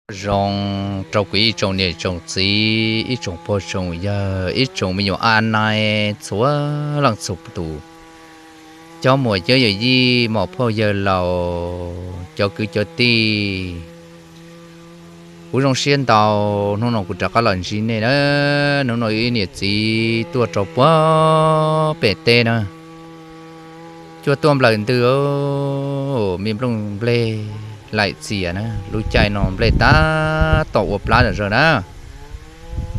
Zoo rau kuv ib tsoom niam tsoom txiv, ib tsoom pog tsoom yawg, ib tsoom me nyuam a nai txhua leej txhua tus, cov muam cov yawm yij, muam phauj yawg laus, cov kwv cov tij. Kuv zoo siab ntau, hnub no kuv rov qab los ntsib nej na. Hnub no ib niam txiv tuaj rau puag pem teb na, cuaj tuaj nplawm ntws, me nplooj nplej laim txias na, lub caij no nplej tab tom ua plab zom zaws na.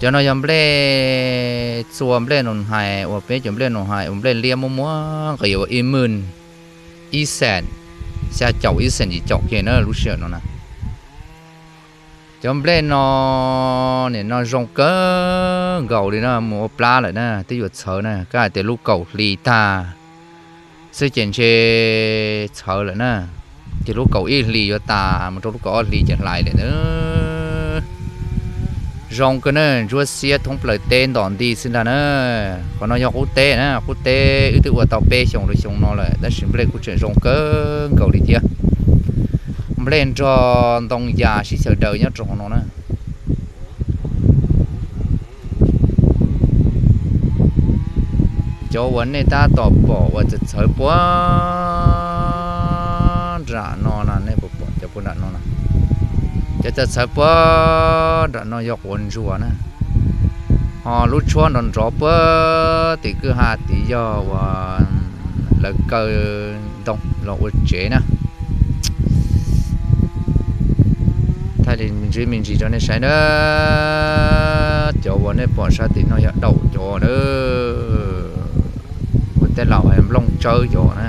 Cov no yog nplej txua, nplej nus hais uas peb cov nplej nus hais uas nplej liab muab muab nqis ua ib mws ib xees, xya caum ib xees yim caum kiag na lub sij hawm no na. Cov nplej no, nim no zoo kawg nkaus li na, mus ua plab lawm na, twb yuav txhawv na, kab hais tias lub kaum hli tag xwb ces ntshe txhawv lawm na. Ces lub kaum ib hli yuav tas mus rau lub kaum ob hli ces hlais lawm na. Zoo kawg na, ntsuab xiab thoob plaws teb ntom nti xwb ntag na. Qhov no yog qub teb na, qub teb wb twb ua tau peb xyoos rau xyoo no lawm tab sis nplej kuj tseem zoo kawg nkaus li thiab. Nplej nrog ntoo yas sib xyaw daws nyob rau hauv no na. Cov uas nej tab tom pom uas txawv txhawv puag nram no na, nej puas pom cov puag nram no na? Cov txawv txhawv puag nram no yog quav ntsuas na. Ho lub tshuab nrov nrov puag tim kwj ha tid yog uas lawv kaw ntoo los ua tsev na. Thaij li me ntsis me ntsis rau nej saib na. Cov uas nej pom sab tim no yog daum cov na, ua tej laus hais nplooj tsawb cov na,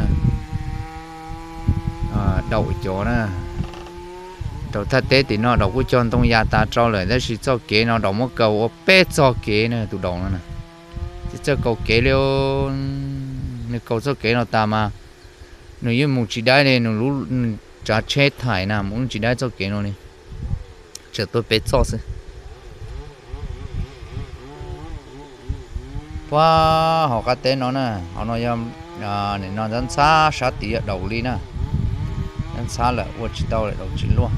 daum cov na. Rau thaj teb tim no daum kuj cog ntoo yas tas rau lawm tab sis txoj kev no daum muab kaus ua peb txoj kev na tus daum no na. Tsis txawj kaus kev li, nws kaus txoj kev no tas mas nws yeej mus tsis daib li, nws lub tsav tsheb thaiv na mus tsis daib txoj kev no li, tseem tuaj peb txoj xwb. Puag hauv qab teb no na, hauv no yog, nim no ntxhab ntxhab sab tid yog daum li na, ntxhab ntxhab lawm ua tsis tau lawm, daum tsis luaj.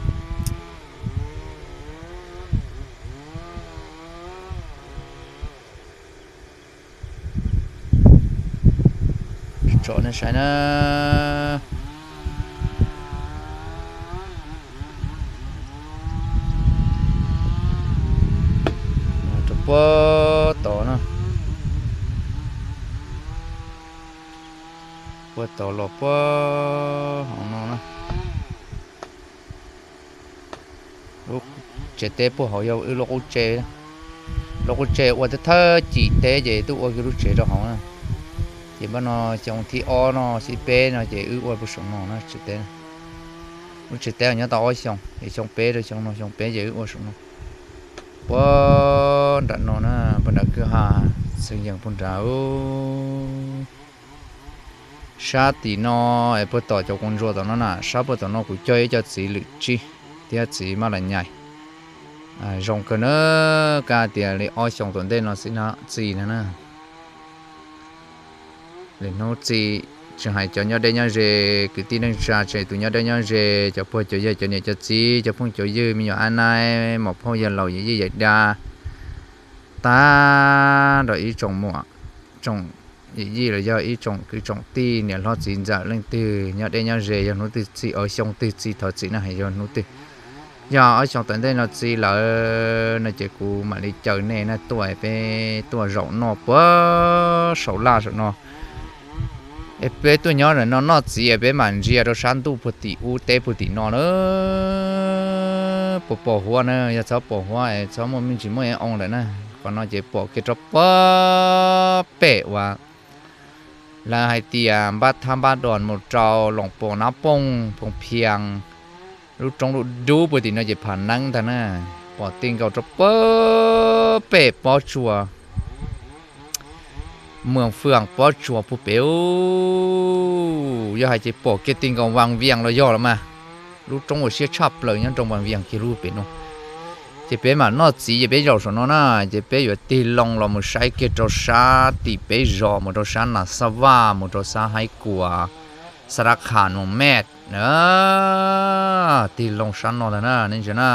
Tso nej saib na. Rau puag tod na, puag tod los puag hauv no na. Lub tsev teb puag hauv yog wb lub qub tsev. Lub qub tsev ua thawj thawj cim teb ces twb ua kiag lub tsev rau hauv na. Ces npaj no xyoo thib ob no xib peb no ces wb ua puag saum no na tsev teb. Lub tsev teb nyob tau ob xyoo es xyoo peb rau xyoo no, xyoo peb ces wb ua saum no. Puag nram no na, puag nram kwj ha Xeev Yees puag nrad. Sab tim no es puag tom cov quav ntsuas tom no na, sab puag tom no kuv cog ib co txiv lwm tsib thiab txiv mab las nyais. Zoo kawg na, kab tias li ob xyoos tom ntej no xwb txi no na. Lwm hnub txi, tsis hais cov nyob deb nyob ze, kwv tij neej tsa, tsis hais tus nyob deb nyob ze, cov pog cov yawg, cov niam cov txiv, cov phooj cov ywg, me nyuam a nai, muam phauj yawg laus, yawm yij yawm dab, tag nrho ib tsoom muam tsoom yawm yij los yog ib tsoom kwv tsoom tij, niam hlob txiv ntxawm leej twg nyob deb nyob ze, yog hnub twg txi, xyoo twg txi thov txim na, yog hnub twg, yog ob xyoos tom ntej no txi lawm no ces kuv mam li caw nej na tuaj, peb tuaj zaum noj puag saum laj saum no. Es peb tuaj nyob no noj txiv es peb mam ntsia rau sab ntuj puag tim ub teb puag tim no na. Puas pom huab na? Yog txhob pom huab es txhob muaj me ntsis muaj ib oo lawm na. Qhov no ces pom kiag rau puag pem uas lawv hais tias npab thab npab dos mus rau Loos Pos Nab Pooj Phoos Phias, lub roob lub dub puag tim no ces Pham Neeb ntag na. Pom ti nkaus rau puag pem pob tsuas Mws Fwm pob tsuas puag pem. Yog hais ces pom kiag ti nkaus Vas Vias los yog los mas, lub roob uas siab tshaj plaws nyob rau Vas Vias kiag lub pem no. Ces peb mam noj txiv ces peb zaum saum no na, ces peb yuav tig loo los mus saib kiag rau sab tim peb zos mus rau sab Nas Xab Vaj mus rau sab Haib Kuas, Xab Dab Qhas, Noos Mej na. Tig loo sab no ntag na nej ntsia na.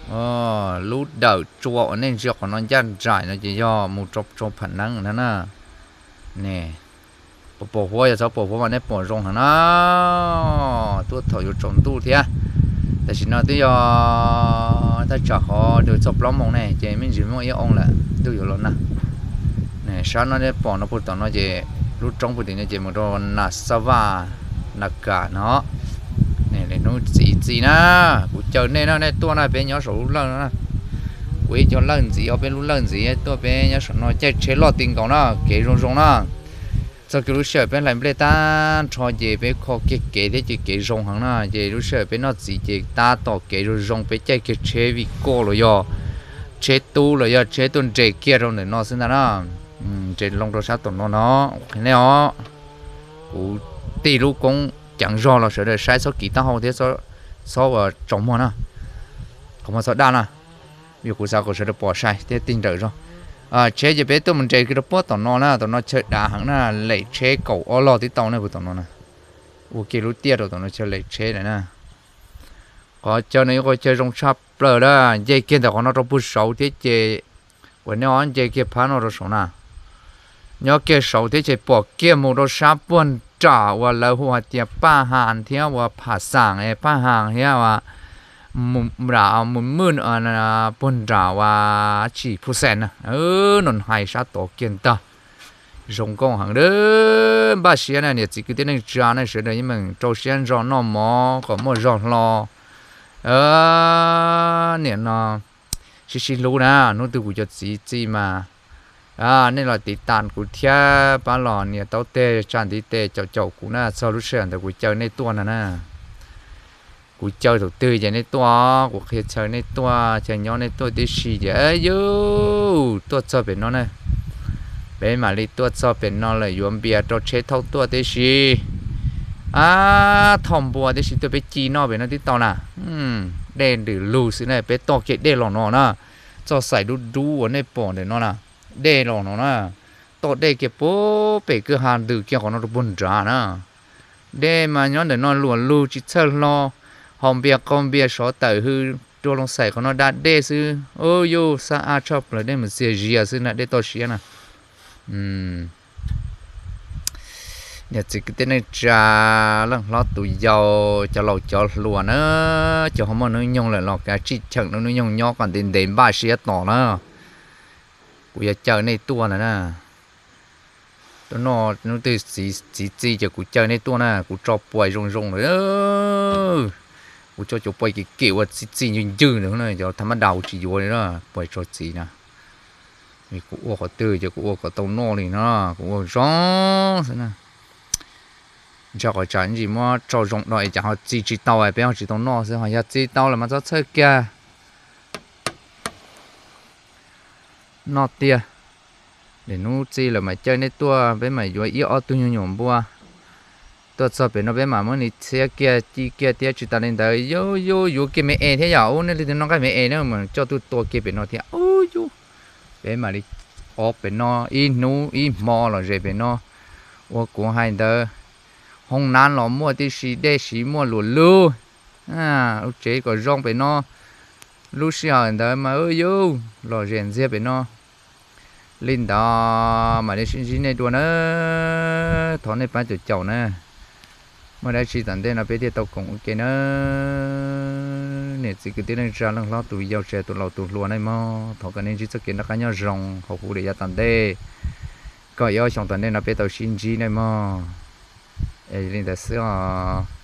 Lub dawm tsua uas nej ntsia qhov no ncaj nraim no ces yog mus rau tsua pham neeb na na. Ne, pos pos huab, yog txhob pos huab mas nej pom zoo heev na. Tuaj thaum yuav tsaus ntuj thiab. Tam sim no twb yog thaj tsam qhov twg txog plaub moos ne ces me ntsis muaj ib oo lawm ntuj yuav los nag. Sab no nej pom no puag tom no ces lub roob puag tim no ces mus rau Nas Xab Vaj, Nas Kas no. Hnub txiv txiv na, kuv caw nej no nej tuaj na, peb nyob saum lub lawj no. Kuv ib co lawj ntxiv, ob peb lub lawj ntxiv tuaj, peb nyob saum no caij tsheb loj ti nkaus na, kev zoo zoo na. Txog kiag lub sij hawm peb hlais nplej tag nrho ces peb kho kiag kev thiab ces kev zoo heev na, ces lub sij hawm peb noj txiv ces tab tom kev zoo zoo, peb caij kiag tsheb vij koj los yog tsheb tub los yog tsheb tuaj nres kiag rau ntawm no xwb ntag na. Nres loo rau sab tom no no, qhia nej os. Kuv tig lub koob ceev zog los sawv daws saib txhob kiv taub hau thiab txhob ua tsaus muag na, qhov muag txhob daj na, vim kuv xav kom sawv daws pom sai thiab tig nrawm zog. Tsheb ces peb tuaj mus nres kiag rau puag tom no na, tom no chaw dav heev na, lem tsheb kaum ob log twb tau na puag tom no na. Ua kiag lub tiaj rau tom no chaw lem tsheb lawm na. Qhov chaw no yog qhov chaw zoo tshaj plaws na, nce kiag ntawm qhov no rau puag saud thiab ces, kuv nej os, nce kiag phab no rau saud na. Nyob kiag saud thiab ces pom kiag mus rau sab puag nram uas lawv hu hais tias Paj Has thiab uas Pham Xaam, Paj Has thiab uas Mus Mwj, puag nram uas tsis Phu Xees na, no hais sab tod kiag ntag. Zoo nkauj heev, npaj siab na niam txiv kwv tij neej tsa na, sawv daws yeej meem rau siab ntso noj mov kom muaj zog hlo. Niam no sib sib hlub na, hnub twg kuv cov txiv txi mas nej los tiv tas kuv thiab pab los nias taub teg tsa ntiv tes caum caum kuv na, txog lub sij hawm ntawd kuv caw nej tuaj no na. Kuv caw thaum twg ces nej tuaj, kuv qhia chaw nej tuaj, chaw nyob nej tuaj tib si ces yus tuaj txog pem no na. Peb mam li tuaj txog pem no lawm yuav npias rau tsheb thauj tuaj tib si. Ab, thauj npua tib si tuaj peb ci noj pem no twb tau na. Dej ntws lug xwb na, peb toj kiag dej los no na. Txoj xaim dub dub uas nej pom ntawm no na, dej los no na. Toj dej kiag puag pem kwj ha ntws kiag qhov no rau puag nrad na. Dej mas nyob ntawm no luam lug tsis txhawj hlo, haus npias qaug npias sov tawm hws rua loo xaim qhov no da dej xwb. Yus xab ab tshaj plaws, dej mus txias zias xwb na, dej toj siab na. Niam txiv kwv tij neej tsa, leej hlob tus yau, cov laus cov hluas na, cov ho muaj hnub nyoog lawm los kav tsij cheem hnub nyoog nyob kom ntev ntev npaj siab tos na. Kuv yuav caw nej tuaj ntag na. Tuaj noj hnub twg txiv txiv txi ces kuv caw nej tuaj na, kuv tso puas zoo zoo lawm. Kuv tso cov puas kim kim uas txi txi ncwg ncwg ntawd na, cov tha mab das kuv tsis yuav li na, puas tso txiv na. Kuv ua qhov twg ces kuv ua kom tau noj li no, kuv ua zoo xwb na. Ntshe qhov tsam ntsis muab tso zoo no es cas ho txi tsis tau, peb ho tsis tau noj xwb, ho yog txi tau lawm mas txhob txhawj kiag. Noj tiag. Nim hnub txi lawm mas caw nej tuaj, peb mam yuav ib ob tug nyuag nyuam npua. Tuaj txog pem no peb mam muab nws txhiab kiag ci kiag thiab tsis tas li ntawd yus yuav kiag me es thiab yom. Ub, nej leej twg noj nqaij me es na mas coj tuaj tua kiag pem no thiab. Ub yus, peb mam li ob pem no ib hnub ib hmo los ze pem no. Ua kuv hais ntawd, hoob nab los muaj tib si, dej siv muaj luam lug. Ua tsev kom zoo pem no, lub sij hawm ntawd mas yus los ze ntxiag pem no. Li ntawd mam li sib ntsib nej dua na, thov nej pab caum caum na. Muaj dab tsi tom ntej no peb thiaj tau koom ua ke na. Niam txiv kwv tij neej tsa leej hlob tus yau tsev tus laus tus hluas nej mog, thov kom nej ntsib txoj kev noj qab nyob zoo hauv huv daim yav tom ntej, kom ib ob xyoos tom ntej no peb tau sib ntsib nej mog. Es li ntawd xwb os.